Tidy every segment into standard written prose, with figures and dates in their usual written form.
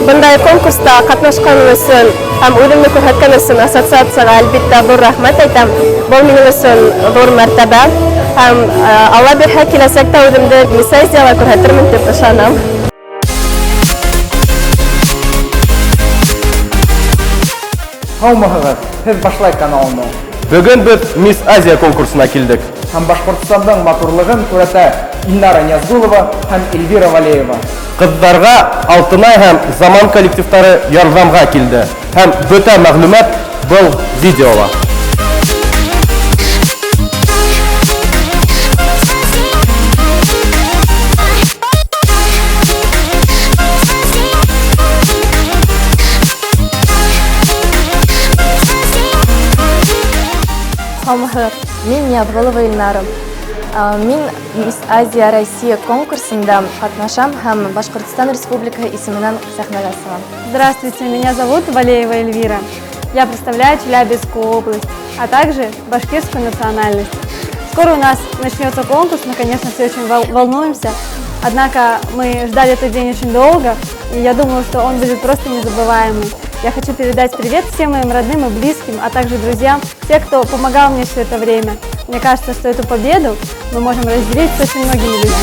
Бындай конкурста ҡатнашҡаным өсөн һәм үҙемде күрһәткән өсөн ассоциацияға, әлбиттә, ҙур рәхмәт әйтәм. Был минең өсөн ҙур мәртәбә һәм, Алла бирһә, киләсәктә үҙемде Мисс Азияла күрһәтермен тип ышанам. Һаумыһығыҙ, һеҙ Башлай каналында. Бөгөн беҙ Мисс Азия конкурсына килдек. Һәм Башҡортостандың матурлығын күрһәтә Илнара Ниязгулова һәм Эльвира Валеева. Ҡыҙҙарға Алтынай һәм Заман коллективтары ярҙамға килде. Һәм бөтә мәғлүмәт был видеола. Һаумыһығыҙ, мин Ниязгулова Илнара. Мин Мисс Азия Россия конкурсында ҡатнашам һәм Башҡортостан Республикаһы исеменән сәхнәгә сығам. Здравствуйте, меня зовут Валеева Эльвира. Я представляю Челябинскую область, а также башкирскую национальность. Скоро у нас начнется конкурс, мы, конечно, все очень волнуемся. Однако мы ждали этот день очень долго, и я думаю, что он будет просто незабываемый. Я хочу передать привет всем моим родным и близким, а также друзьям, те, кто помогал мне все это время. Мне кажется, что эту победу мы можем разделить с очень многими людьми.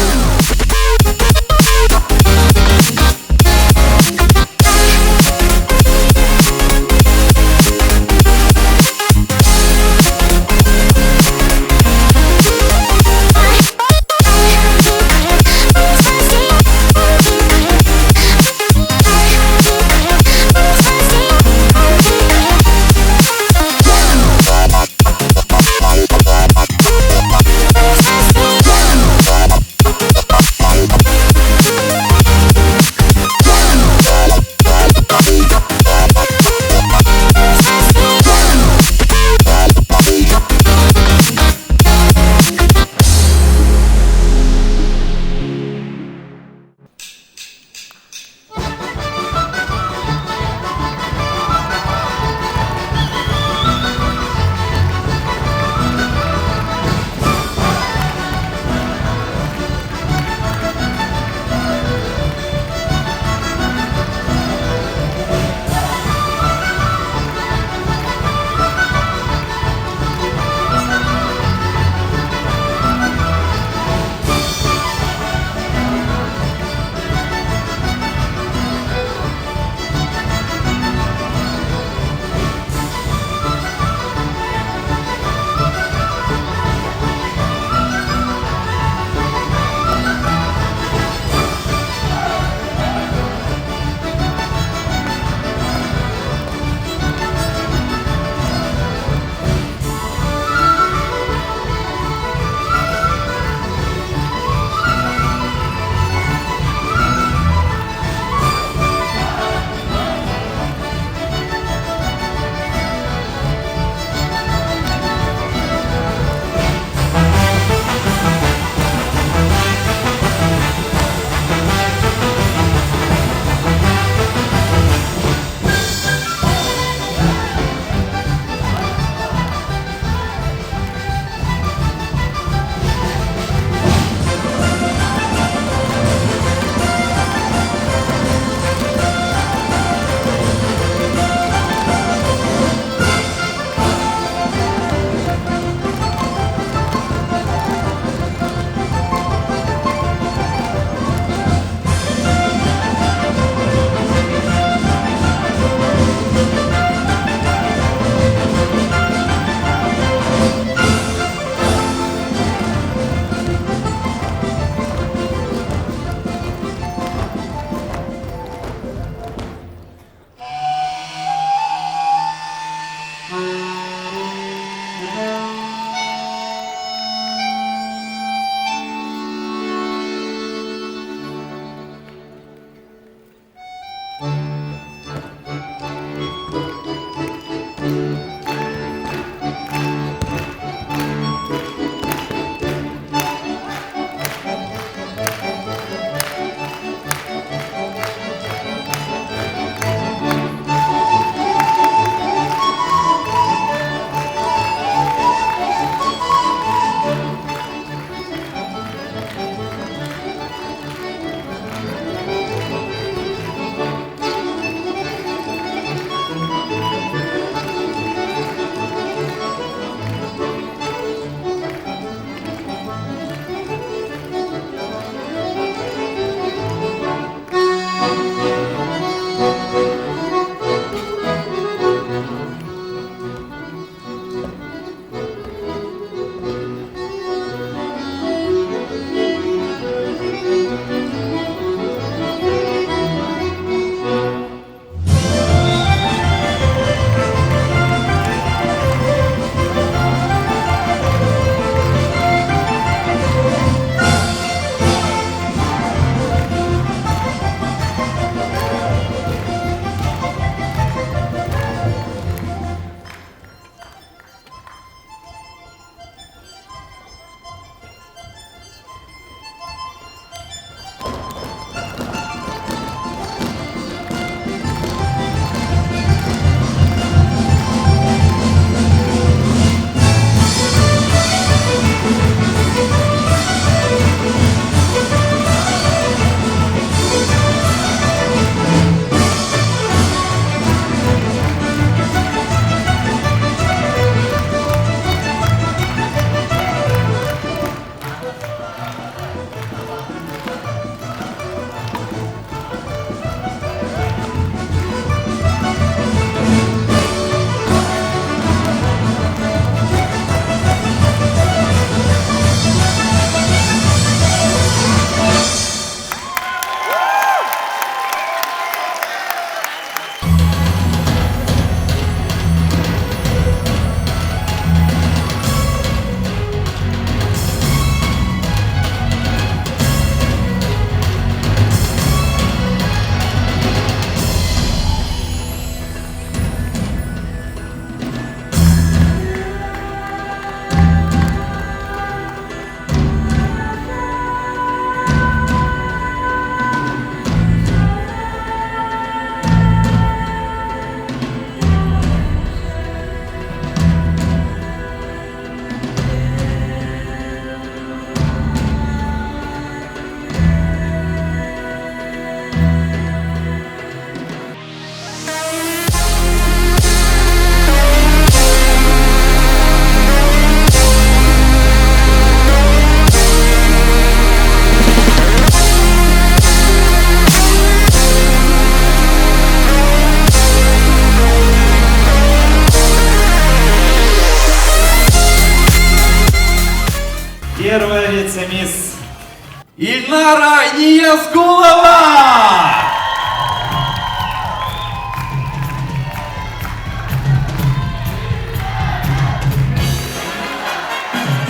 Ильнара Ниязгулова!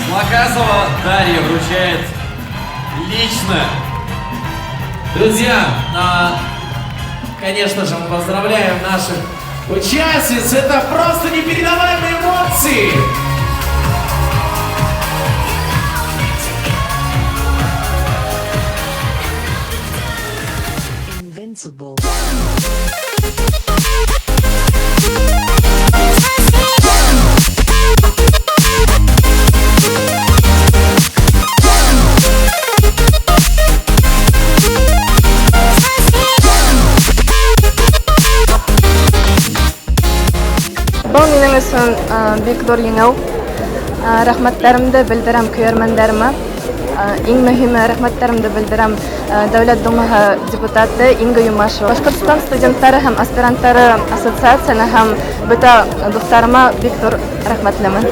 Злоказова Дарья вручает лично. Друзья, конечно же, мы поздравляем наших участниц. Это просто непередаваемые эмоции. Invincible. Был минең өсөн бик ҙур еңеү. Рәхмәттәремде белдерәм көйәрмәндәремә. Иң мөһиме рәхмәттәремде белдерәм Дәүләт Думаһы депутаты Инга Юмашева. Башҡортостан студенттары һәм аспиранттары ассоциацияһына һәм бөтә дуҫтарыма бик ҙур рәхмәтлемен.